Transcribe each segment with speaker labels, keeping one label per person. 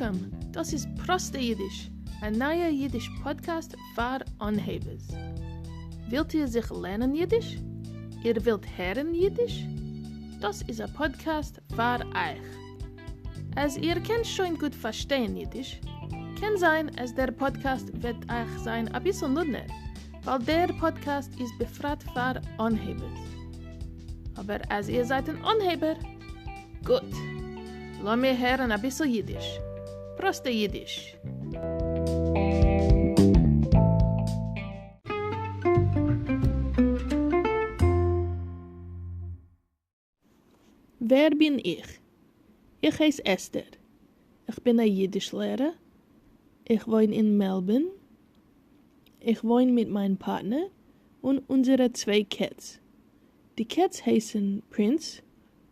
Speaker 1: Welcome! דאס איז פראסטע אידיש, א נייע אידיש פאדקעסט פאר אנהייבערס. ווילט איר זיך לערנען אידיש? איר ווילט הערן אידיש? דאס איז א פאדקעסט פאר אייך. אז איר קענט שוין גוט פארשטיין אידיש, קען זיין אז דער פאדקעסט וועט אייך זיין אביסל נודנער, ווייל דער פאדקעסט איז בפרט פאר אנהייבערס. אבער אז איר זייט אן אנהייבער, גוט! לאמיר הערן אביסל אידיש. פראסטע אידיש. ווער בין איך? איך הייס אסתר. איך בין א אידיש לערער. איך וואוין אין מעלבורן. איך וואוין מיט מיין פארטנער און אונזערע צוויי קעץ. די קעץ הייסן פרינץ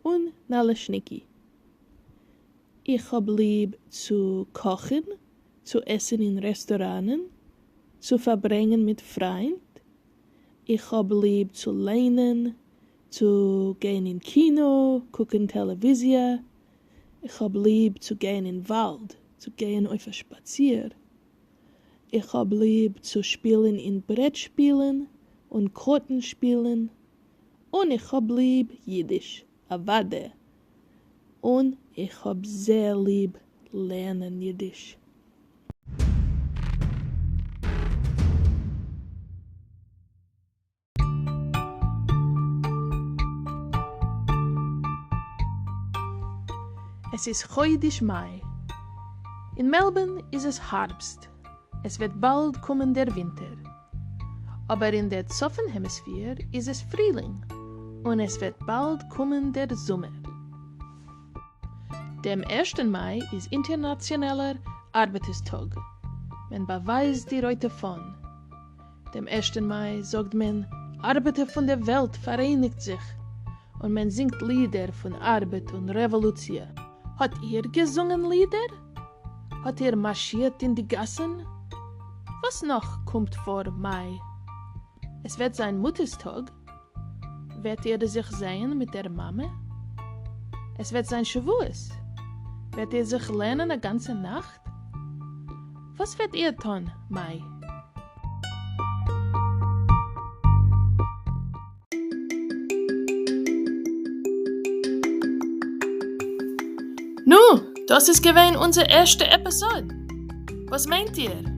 Speaker 1: און נאלעשניקי. איך האב ליב צו קאכן, צו עסן אין רעסטוראנען, צו פארברענגען מיט פריינט. איך האב ליב צו ליינען, צו גיין אין קינא, קוקן טעלעוויזיע. איך האב ליב צו גיין אין וואלד, צו גיין אויף א שפאציר. איך האב ליב צו שפילן אין ברעט שפילן און קארטן שפילן. און איך האב ליב אידיש, אוודאי. און איך האב זייער ליב לערנען אידיש. עס איז חודש מאי. אין מעלבורן איז עס הארבסט. עס וועט באלד קומען דער ווינטער. אבער אין דער צפון העמיספער איז עס פרילינג, און עס וועט באלד קומען דער זומער. דעם ערשטן מאי איז אינטערנאציאנעלער ארבעטערס טאג. מען באווייזט די רויטע פאן. דעם ערשטן מאי זאגט מען, ארבעטער פון דער וועלט פאראייניגט זיך! און מען זינגט לידער פון ארבעט און רעוואלוציע. האט איר געזונגען לידער? האט איר מארשירט אין די גאסן? וואס נאך קומט פאר מאי? עס וועט זיין מוטערס טאג, וועט איר זיך זעהן מיט דער מאמע? עס וועט זיין שבועות, וועט איר זיך לערנען א גאנצע נאכט? וואס וועט איר טון מאי? נו, דאס איז געווען אונזער ערשטע עפיסאד! וואס מיינט איר?